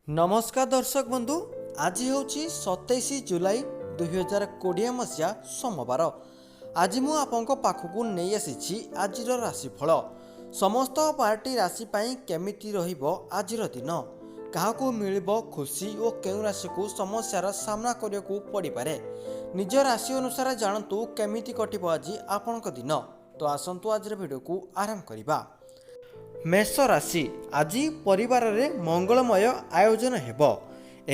ନମସ୍କାର ଦର୍ଶକ ବନ୍ଧୁ, ଆଜି ହେଉଛି 27 ଜୁଲାଇ 2020 ମସିହା ସୋମବାର। ଆଜି ମୁଁ ଆପଣଙ୍କ ପାଖକୁ ନେଇ ଆସିଛି ଆଜିର ରାଶିଫଳ। ସମସ୍ତ 12ଟି ରାଶି ପାଇଁ କେମିତି ରହିବ ଆଜିର ଦିନ, କାହାକୁ ମିଳିବ ଖୁସି ଓ କେଉଁ ରାଶିକୁ ସମସ୍ୟାର ସାମ୍ନା କରିବାକୁ ପଡ଼ିପାରେ, ନିଜ ରାଶି ଅନୁସାରେ ଜାଣନ୍ତୁ କେମିତି କଟିବ ଆଜି ଆପଣଙ୍କ ଦିନ। ତ ଆସନ୍ତୁ, ଆଜିର ଭିଡ଼ିଓକୁ ଆରମ୍ଭ କରିବା। ମେଷ ରାଶି, ଆଜି ପରିବାରରେ ମଙ୍ଗଳମୟ ଆୟୋଜନ ହେବ।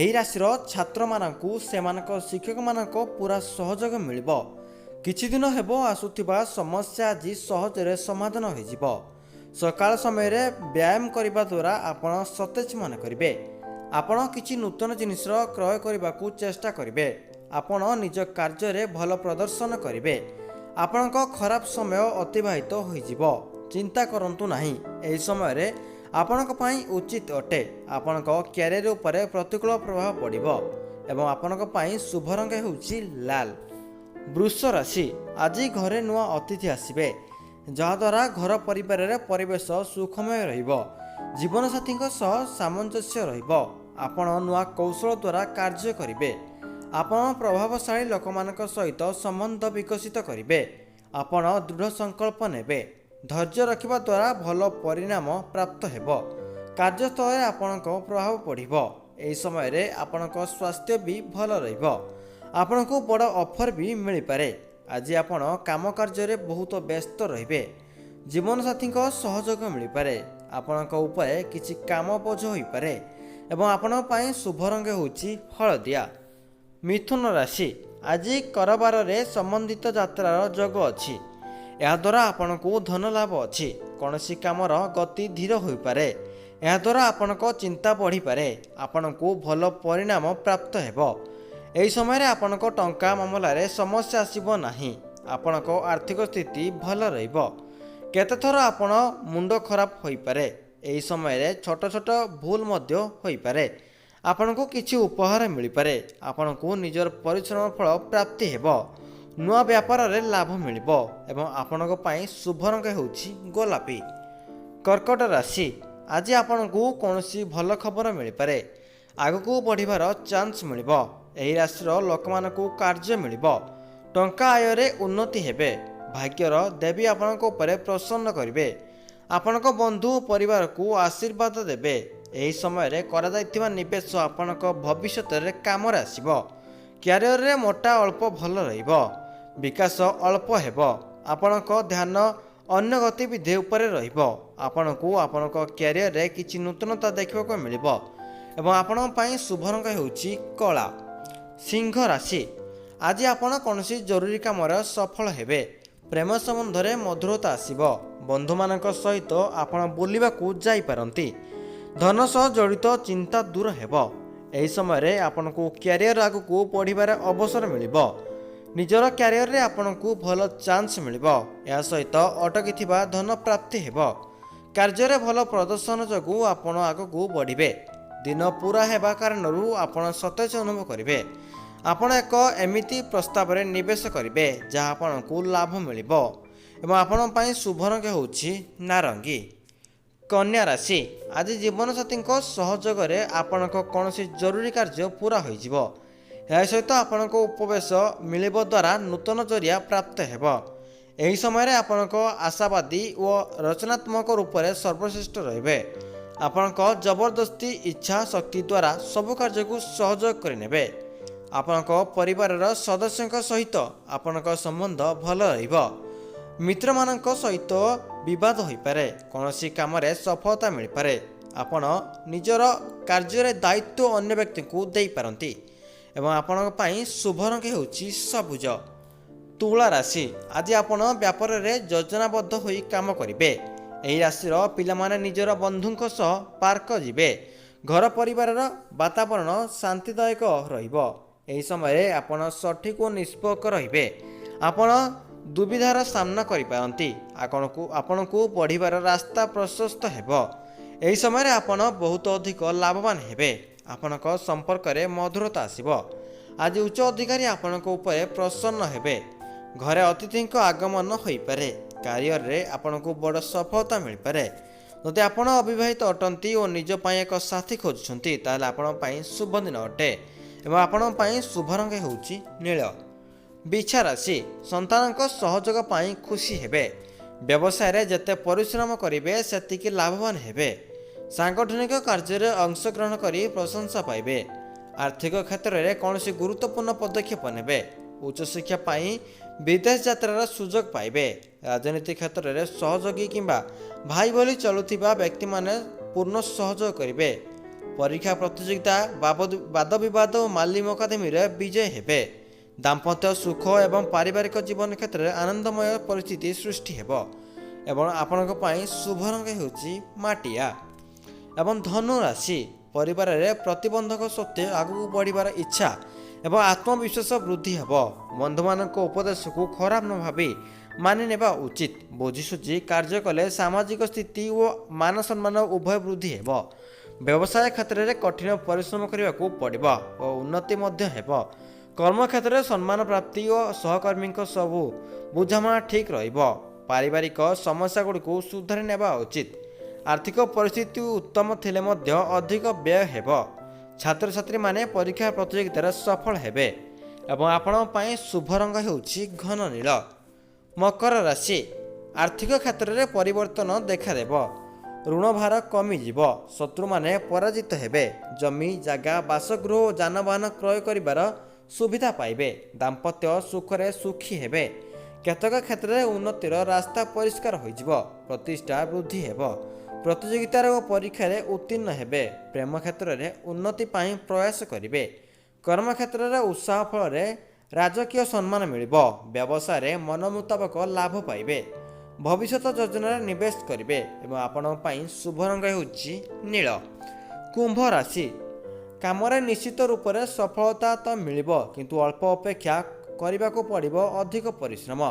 ଏହି ରାଶିର ଛାତ୍ରମାନଙ୍କୁ ସେମାନଙ୍କ ଶିକ୍ଷକମାନଙ୍କ ପୁରା ସହଯୋଗ ମିଳିବ। କିଛି ଦିନ ହେବ ଆସୁଥିବା ସମସ୍ୟା ଆଜି ସହଜରେ ସମାଧାନ ହୋଇଯିବ। ସକାଳ ସମୟରେ ବ୍ୟାୟାମ କରିବା ଦ୍ୱାରା ଆପଣ ସତେଜ ମନେ କରିବେ। ଆପଣ କିଛି ନୂତନ ଜିନିଷର କ୍ରୟ କରିବାକୁ ଚେଷ୍ଟା କରିବେ। ଆପଣ ନିଜ କାର୍ଯ୍ୟରେ ଭଲ ପ୍ରଦର୍ଶନ କରିବେ। ଆପଣଙ୍କ ଖରାପ ସମୟ ଅତିବାହିତ ହୋଇଯିବ, ଚିନ୍ତା କରନ୍ତୁ ନାହିଁ। ଏହି ସମୟରେ ଆପଣଙ୍କ ପାଇଁ ଉଚିତ ଅଟେ। ଆପଣଙ୍କ କ୍ୟାରିୟର ଉପରେ ପ୍ରତିକୂଳ ପ୍ରଭାବ ପଡ଼ିବ ଏବଂ ଆପଣଙ୍କ ପାଇଁ ଶୁଭ ରଙ୍ଗ ହେଉଛି ଲାଲ। ବୃଷ ରାଶି, ଆଜି ଘରେ ନୂଆ ଅତିଥି ଆସିବେ, ଯାହାଦ୍ୱାରା ଘର ପରିବାରରେ ପରିବେଶ ସୁଖମୟ ରହିବ। ଜୀବନସାଥୀଙ୍କ ସହ ସାମଞ୍ଜସ୍ୟ ରହିବ। ଆପଣ ନୂଆ କୌଶଳ ଦ୍ୱାରା କାର୍ଯ୍ୟ କରିବେ। ଆପଣ ପ୍ରଭାବଶାଳୀ ଲୋକମାନଙ୍କ ସହିତ ସମ୍ବନ୍ଧ ବିକଶିତ କରିବେ। ଆପଣ ଦୃଢ଼ ସଂକଳ୍ପ ନେବେ। ଧୈର୍ଯ୍ୟ ରଖିବା ଦ୍ୱାରା ଭଲ ପରିଣାମ ପ୍ରାପ୍ତ ହେବ। କାର୍ଯ୍ୟସ୍ଥଳରେ ଆପଣଙ୍କ ପ୍ରଭାବ ପଡ଼ିବ। ଏହି ସମୟରେ ଆପଣଙ୍କ ସ୍ୱାସ୍ଥ୍ୟ ବି ଭଲ ରହିବ। ଆପଣଙ୍କୁ ବଡ଼ ଅଫର୍ ବି ମିଳିପାରେ। ଆଜି ଆପଣ କାମ କାର୍ଯ୍ୟରେ ବହୁତ ବ୍ୟସ୍ତ ରହିବେ। ଜୀବନସାଥୀଙ୍କ ସହଯୋଗ ମିଳିପାରେ। ଆପଣଙ୍କ ଉପରେ କିଛି କାମ ବୋଝ ହୋଇପାରେ ଏବଂ ଆପଣଙ୍କ ପାଇଁ ଶୁଭ ରଙ୍ଗ ହେଉଛି ହଳଦିଆ। ମିଥୁନ ରାଶି, ଆଜି କାରବାରରେ ସମ୍ବନ୍ଧିତ ଯାତ୍ରାର ଯୋଗ ଅଛି। ଏହାଦ୍ୱାରା ଆପଣଙ୍କୁ ଧନ ଲାଭ ଅଛି। କୌଣସି କାମର ଗତି ଧୀର ହୋଇପାରେ। ଏହାଦ୍ୱାରା ଆପଣଙ୍କ ଚିନ୍ତା ବଢ଼ିପାରେ। ଆପଣଙ୍କୁ ଭଲ ପରିଣାମ ପ୍ରାପ୍ତ ହେବ। ଏହି ସମୟରେ ଆପଣଙ୍କ ଟଙ୍କା ମାମଲାରେ ସମସ୍ୟା ଆସିବ ନାହିଁ। ଆପଣଙ୍କ ଆର୍ଥିକ ସ୍ଥିତି ଭଲ ରହିବ। କେତେଥର ଆପଣ ମୁଣ୍ଡ ଖରାପ ହୋଇପାରେ। ଏହି ସମୟରେ ଛୋଟ ଛୋଟ ଭୁଲ ମଧ୍ୟ ହୋଇପାରେ। ଆପଣଙ୍କୁ କିଛି ଉପହାର ମିଳିପାରେ। ଆପଣଙ୍କୁ ନିଜର ପରିଶ୍ରମ ଫଳ ପ୍ରାପ୍ତି ହେବ। ନୂଆ ବ୍ୟାପାରରେ ଲାଭ ମିଳିବ ଏବଂ ଆପଣଙ୍କ ପାଇଁ ଶୁଭ ରଙ୍ଗ ହେଉଛି ଗୋଲାପୀ। କର୍କଟ ରାଶି, ଆଜି ଆପଣଙ୍କୁ କୌଣସି ଭଲ ଖବର ମିଳିପାରେ। ଆଗକୁ ବଢ଼ିବାର ଚାନ୍ସ ମିଳିବ। ଏହି ରାଶିର ଲୋକମାନଙ୍କୁ କାର୍ଯ୍ୟ ମିଳିବ। ଟଙ୍କା ଆୟରେ ଉନ୍ନତି ହେବେ। ଭାଗ୍ୟର ଦେବୀ ଆପଣଙ୍କ ଉପରେ ପ୍ରସନ୍ନ କରିବେ। ଆପଣଙ୍କ ବନ୍ଧୁ ଓ ପରିବାରକୁ ଆଶୀର୍ବାଦ ଦେବେ। ଏହି ସମୟରେ କରାଯାଇଥିବା ନିବେଶ ଆପଣଙ୍କ ଭବିଷ୍ୟତରେ କାମରେ ଆସିବ। କ୍ୟାରିୟରରେ ମୋଟା ଅଳ୍ପ ଭଲ ରହିବ। ବିକାଶ ଅଳ୍ପ ହେବ। ଆପଣଙ୍କ ଧ୍ୟାନ ଅନ୍ୟ ଗତିବିଧି ଉପରେ ରହିବ। ଆପଣଙ୍କୁ ଆପଣଙ୍କ କ୍ୟାରିୟରରେ କିଛି ନୂତନତା ଦେଖିବାକୁ ମିଳିବ ଏବଂ ଆପଣଙ୍କ ପାଇଁ ଶୁଭ ରଙ୍ଗ ହେଉଛି କଳା। ସିଂହ ରାଶି, ଆଜି ଆପଣ କୌଣସି ଜରୁରୀ କାମରେ ସଫଳ ହେବେ। ପ୍ରେମ ସମ୍ବନ୍ଧରେ ମଧୁରତା ଆସିବ। ବନ୍ଧୁମାନଙ୍କ ସହିତ ଆପଣ ବୁଲିବାକୁ ଯାଇପାରନ୍ତି। ଧନ ସହ ଜଡ଼ିତ ଚିନ୍ତା ଦୂର ହେବ। ଏହି ସମୟରେ ଆପଣଙ୍କୁ କ୍ୟାରିୟର ଆଗକୁ ବଢ଼ିବାର ଅବସର ମିଳିବ। ନିଜର କ୍ୟାରିୟରରେ ଆପଣଙ୍କୁ ଭଲ ଚାନ୍ସ ମିଳିବ। ଏହା ସହିତ ଅଟକିଥିବା ଧନ ପ୍ରାପ୍ତି ହେବ। କାର୍ଯ୍ୟରେ ଭଲ ପ୍ରଦର୍ଶନ ଯୋଗୁଁ ଆପଣ ଆଗକୁ ବଢ଼ିବେ। ଦିନ ପୁରା ହେବା କାରଣରୁ ଆପଣ ସତେଜ ଅନୁଭବ କରିବେ। ଆପଣ ଏକ ଏମିତି ପ୍ରସ୍ତାବରେ ନିବେଶ କରିବେ, ଯାହା ଆପଣଙ୍କୁ ଲାଭ ମିଳିବ ଏବଂ ଆପଣଙ୍କ ପାଇଁ ଶୁଭ ରଙ୍ଗ ହେଉଛି ନାରଙ୍ଗୀ। କନ୍ୟା ରାଶି, ଆଜି ଜୀବନସାଥୀଙ୍କ ସହଯୋଗରେ ଆପଣଙ୍କ କୌଣସି ଜରୁରୀ କାର୍ଯ୍ୟ ପୁରା ହୋଇଯିବ। ଏହା ସହିତ ଆପଣଙ୍କ ଉପବେଶ ମିଳିବ ଦ୍ୱାରା ନୂତନ ଜରିଆ ପ୍ରାପ୍ତ ହେବ। ଏହି ସମୟରେ ଆପଣଙ୍କ ଆଶାବାଦୀ ଓ ରଚନାତ୍ମକ ରୂପରେ ସର୍ବଶ୍ରେଷ୍ଠ ରହିବେ। ଆପଣଙ୍କ ଜବରଦସ୍ତି ଇଚ୍ଛା ଶକ୍ତି ଦ୍ୱାରା ସବୁ କାର୍ଯ୍ୟକୁ ସହଯୋଗ କରିନେବେ। ଆପଣଙ୍କ ପରିବାରର ସଦସ୍ୟଙ୍କ ସହିତ ଆପଣଙ୍କ ସମ୍ବନ୍ଧ ଭଲ ରହିବ। ମିତ୍ରମାନଙ୍କ ସହିତ ବିବାଦ ହୋଇପାରେ। କୌଣସି କାମରେ ସଫଳତା ମିଳିପାରେ। ଆପଣ ନିଜର କାର୍ଯ୍ୟରେ ଦାୟିତ୍ୱ ଅନ୍ୟ ବ୍ୟକ୍ତିଙ୍କୁ ଦେଇପାରନ୍ତି ଏବଂ ଆପଣଙ୍କ ପାଇଁ ଶୁଭ ରଙ୍ଗ ହେଉଛି ସବୁଜ। ତୁଳା ରାଶି, ଆଜି ଆପଣ ବ୍ୟାପାରରେ ଯୋଜନାବଦ୍ଧ ହୋଇ କାମ କରିବେ। ଏହି ରାଶିର ପିଲାମାନେ ନିଜର ବନ୍ଧୁଙ୍କ ସହ ପାର୍କ ଯିବେ। ଘର ପରିବାରର ବାତାବରଣ ଶାନ୍ତିଦାୟକ ରହିବ। ଏହି ସମୟରେ ଆପଣ ସଠିକ ଓ ନିଷ୍ପକ୍ଷ ରହିବେ। ଆପଣ ଦୁବିଧାର ସାମ୍ନା କରିପାରନ୍ତି। ଆପଣଙ୍କୁ ବଢ଼ିବାର ରାସ୍ତା ପ୍ରଶସ୍ତ ହେବ। ଏହି ସମୟରେ ଆପଣ ବହୁତ ଅଧିକ ଲାଭବାନ ହେବେ। ଆପଣଙ୍କ ସମ୍ପର୍କରେ ମଧୁରତା ଆସିବ। ଆଜି ଉଚ୍ଚ ଅଧିକାରୀ ଆପଣଙ୍କ ଉପରେ ପ୍ରସନ୍ନ ହେବେ। ଘରେ ଅତିଥିଙ୍କ ଆଗମନ ହୋଇପାରେ। କ୍ୟାରିୟରରେ ଆପଣଙ୍କୁ ବଡ଼ ସଫଳତା ମିଳିପାରେ। ଯଦି ଆପଣ ଅବିବାହିତ ଅଟନ୍ତି ଓ ନିଜ ପାଇଁ ଏକ ସାଥୀ ଖୋଜୁଛନ୍ତି, ତାହେଲେ ଆପଣଙ୍କ ପାଇଁ ଶୁଭ ଦିନ ଅଟେ ଏବଂ ଆପଣଙ୍କ ପାଇଁ ଶୁଭ ରଙ୍ଗ ହେଉଛି ନୀଳ। ବିଛା ରାଶି, ସନ୍ତାନଙ୍କ ସହଯୋଗ ପାଇଁ ଖୁସି ହେବେ। ବ୍ୟବସାୟରେ ଯେତେ ପରିଶ୍ରମ କରିବେ, ସେତିକି ଲାଭବାନ ହେବେ। ସାଙ୍ଗଠନିକ କାର୍ଯ୍ୟରେ ଅଂଶଗ୍ରହଣ କରି ପ୍ରଶଂସା ପାଇବେ। ଆର୍ଥିକ କ୍ଷେତ୍ରରେ କୌଣସି ଗୁରୁତ୍ୱପୂର୍ଣ୍ଣ ପଦକ୍ଷେପ ନେବେ। ଉଚ୍ଚଶିକ୍ଷା ପାଇଁ ବିଦେଶ ଯାତ୍ରାର ସୁଯୋଗ ପାଇବେ। ରାଜନୀତି କ୍ଷେତ୍ରରେ ସହଯୋଗୀ କିମ୍ବା ଭାଇ ଭଳି ଚଳୁଥିବା ବ୍ୟକ୍ତିମାନେ ପୂର୍ଣ୍ଣ ସହଯୋଗ କରିବେ। ପରୀକ୍ଷା, ପ୍ରତିଯୋଗିତା, ବାଦ ବିବାଦ ଓ ମାଲି ମକାଦମିରେ ବିଜୟ ହେବେ। ଦାମ୍ପତ୍ୟ ସୁଖ ଏବଂ ପାରିବାରିକ ଜୀବନ କ୍ଷେତ୍ରରେ ଆନନ୍ଦମୟ ପରିସ୍ଥିତି ସୃଷ୍ଟି ହେବ ଏବଂ ଆପଣଙ୍କ ପାଇଁ ଶୁଭ ରଙ୍ଗ ହେଉଛି ମାଟିଆ। ଏବଂ ଧନୁ ରାଶି, ପରିବାରରେ ପ୍ରତିବନ୍ଧକ ସତ୍ତ୍ୱେ ଆଗକୁ ବଢ଼ିବାର ଇଚ୍ଛା ଏବଂ ଆତ୍ମବିଶ୍ୱାସ ବୃଦ୍ଧି ହେବ। ବନ୍ଧୁମାନଙ୍କ ଉପଦେଶକୁ ଖରାପ ନ ଭାବି ମାନି ନେବା ଉଚିତ। ବୁଝିସୁଝି କାର୍ଯ୍ୟ କଲେ ସାମାଜିକ ସ୍ଥିତି ଓ ମାନ ସମ୍ମାନ ଉଭୟ ବୃଦ୍ଧି ହେବ। ବ୍ୟବସାୟ କ୍ଷେତ୍ରରେ କଠିନ ପରିଶ୍ରମ କରିବାକୁ ପଡ଼ିବ ଓ ଉନ୍ନତି ମଧ୍ୟ ହେବ। କର୍ମକ୍ଷେତ୍ରରେ ସମ୍ମାନ ପ୍ରାପ୍ତି ଓ ସହକର୍ମୀଙ୍କ ସବୁ ବୁଝାମଣା ଠିକ୍ ରହିବ। ପାରିବାରିକ ସମସ୍ୟା ଗୁଡ଼ିକୁ ସୁଧାରି ନେବା ଉଚିତ। ଆର୍ଥିକ ପରିସ୍ଥିତି ଉତ୍ତମ ଥିଲେ ମଧ୍ୟ ଅଧିକ ବ୍ୟୟ ହେବ। ଛାତ୍ରଛାତ୍ରୀମାନେ ପରୀକ୍ଷା ପ୍ରତିଯୋଗିତାରେ ସଫଳ ହେବେ ଏବଂ ଆପଣଙ୍କ ପାଇଁ ଶୁଭ ରଙ୍ଗ ହେଉଛି ଘନ ନୀଳ। ମକର ରାଶି, ଆର୍ଥିକ କ୍ଷେତ୍ରରେ ପରିବର୍ତ୍ତନ ଦେଖାଦେବ। ଋଣଭାର କମିଯିବ। ଶତ୍ରୁମାନେ ପରାଜିତ ହେବେ। ଜମି, ଜାଗା, ବାସଗୃହ ଓ ଯାନବାହନ କ୍ରୟ କରିବାର ସୁବିଧା ପାଇବେ। ଦାମ୍ପତ୍ୟ ସୁଖରେ ସୁଖୀ ହେବେ। କେତେକ କ୍ଷେତ୍ରରେ ଉନ୍ନତିର ରାସ୍ତା ପରିଷ୍କାର ହୋଇଯିବ। ପ୍ରତିଷ୍ଠା ବୃଦ୍ଧି ହେବ। ପ୍ରତିଯୋଗିତାରେ ଓ ପରୀକ୍ଷାରେ ଉତ୍ତୀର୍ଣ୍ଣ ହେବେ। ପ୍ରେମ କ୍ଷେତ୍ରରେ ଉନ୍ନତି ପାଇଁ ପ୍ରୟାସ କରିବେ। କର୍ମକ୍ଷେତ୍ରରେ ଉତ୍ସାହ ଫଳରେ ରାଜକୀୟ ସମ୍ମାନ ମିଳିବ। ବ୍ୟବସାୟରେ ମନ ମୁତାବକ ଲାଭ ପାଇବେ। ଭବିଷ୍ୟତ ଯୋଜନାରେ ନିବେଶ କରିବେ ଏବଂ ଆପଣଙ୍କ ପାଇଁ ଶୁଭ ରଙ୍ଗ ହେଉଛି ନୀଳ। କୁମ୍ଭ ରାଶି, କାମରେ ନିଶ୍ଚିତ ରୂପରେ ସଫଳତା ତ ମିଳିବ, କିନ୍ତୁ ଅଳ୍ପ ଅପେକ୍ଷା କରିବାକୁ ପଡ଼ିବ ଅଧିକ ପରିଶ୍ରମ।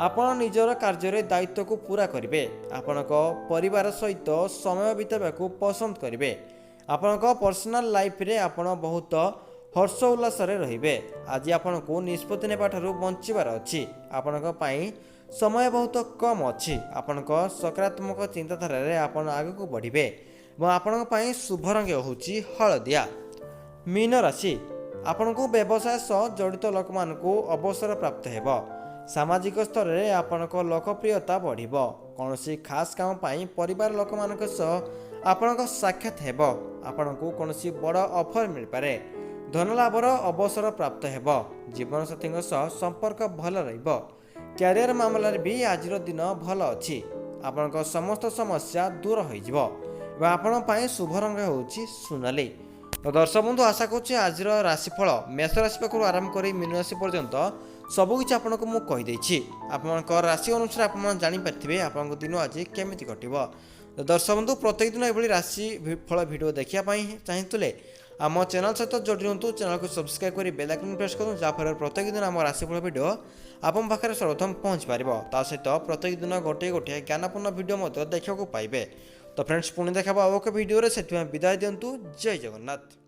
ଆପଣ ନିଜର କାର୍ଯ୍ୟରେ ଦାୟିତ୍ୱକୁ ପୂରା କରିବେ। ଆପଣଙ୍କ ପରିବାର ସହିତ ସମୟ ବିତାଇବାକୁ ପସନ୍ଦ କରିବେ। ଆପଣଙ୍କ ପର୍ସନାଲ ଲାଇଫରେ ଆପଣ ବହୁତ ହର୍ଷ ଉଲ୍ଲାସରେ ରହିବେ। ଆଜି ଆପଣଙ୍କୁ ନିଷ୍ପତ୍ତି ନେବାଠାରୁ ବଞ୍ଚିବାର ଅଛି। ଆପଣଙ୍କ ପାଇଁ ସମୟ ବହୁତ କମ୍ ଅଛି। ଆପଣଙ୍କ ସକାରାତ୍ମକ ଚିନ୍ତାଧାରାରେ ଆପଣ ଆଗକୁ ବଢ଼ିବେ ଏବଂ ଆପଣଙ୍କ ପାଇଁ ଶୁଭ ରଙ୍ଗ ହେଉଛି ହଳଦିଆ। ମୀନ ରାଶି, ଆପଣଙ୍କୁ ବ୍ୟବସାୟ ସହ ଜଡ଼ିତ ଲୋକମାନଙ୍କୁ ଅବସର ପ୍ରାପ୍ତ ହେବ। ସାମାଜିକ ସ୍ତରରେ ଆପଣଙ୍କ ଲୋକପ୍ରିୟତା ବଢ଼ିବ। କୌଣସି ଖାସ୍ କାମ ପାଇଁ ପରିବାର ଲୋକମାନଙ୍କ ସହ ଆପଣଙ୍କ ସାକ୍ଷାତ ହେବ। ଆପଣଙ୍କୁ କୌଣସି ବଡ଼ ଅଫର୍ ମିଳିପାରେ। ଧନଲାଭର ଅବସର ପ୍ରାପ୍ତ ହେବ। ଜୀବନସାଥୀଙ୍କ ସହ ସମ୍ପର୍କ ଭଲ ରହିବ। କ୍ୟାରିୟର ମାମଲାରେ ବି ଆଜିର ଦିନ ଭଲ ଅଛି। ଆପଣଙ୍କ ସମସ୍ତ ସମସ୍ୟା ଦୂର ହୋଇଯିବ ଏବଂ ଆପଣଙ୍କ ପାଇଁ ଶୁଭ ରଙ୍ଗ ହେଉଛି ସୁନାଲି। ତ ଦର୍ଶକ ବନ୍ଧୁ, ଆଶା କରୁଛି ଆଜିର ରାଶିଫଳ ମେଷ ରାଶି ପାଖରୁ ଆରମ୍ଭ କରି ମୀନ ରାଶି ପର୍ଯ୍ୟନ୍ତ ସବୁକିଛି ଆପଣଙ୍କୁ ମୁଁ କହିଦେଇଛି। ଆପଣଙ୍କ ରାଶି ଅନୁସାରେ ଆପଣମାନେ ଜାଣିପାରିଥିବେ ଆପଣଙ୍କ ଦିନ ଆଜି କେମିତି କଟିବ। ତ ଦର୍ଶକ ବନ୍ଧୁ, ପ୍ରତ୍ୟେକ ଦିନ ଏଭଳି ରାଶି ଫଳ ଭିଡ଼ିଓ ଦେଖିବା ପାଇଁ ଚାହୁଁଥିଲେ ଆମ ଚ୍ୟାନେଲ୍ ସହିତ ଯୋଡ଼ି ରୁହନ୍ତୁ। ଚ୍ୟାନେଲକୁ ସବସ୍କ୍ରାଇବ୍ କରି ବେଲ୍ ଆଇକନ୍ ପ୍ରେସ୍ କରନ୍ତୁ, ଯାହାଫଳରେ ପ୍ରତ୍ୟେକ ଦିନ ଆମ ରାଶିଫଳ ଭିଡ଼ିଓ ଆପଣଙ୍କ ପାଖରେ ସର୍ବପ୍ରଥମ ପହଞ୍ଚି ପାରିବ। ତା ସହିତ ପ୍ରତ୍ୟେକ ଦିନ ଗୋଟିଏ ଗୋଟିଏ ଜ୍ଞାନପୂର୍ଣ୍ଣ ଭିଡ଼ିଓ ମଧ୍ୟ ଦେଖିବାକୁ ପାଇବେ। ତ ଫ୍ରେଣ୍ଡସ୍, ପୁଣି ଦେଖାହେବ ଆଉ ଏକ ଭିଡ଼ିଓରେ। ସେଥିପାଇଁ ବିଦାୟ ଦିଅନ୍ତୁ। ଜୟ ଜଗନ୍ନାଥ।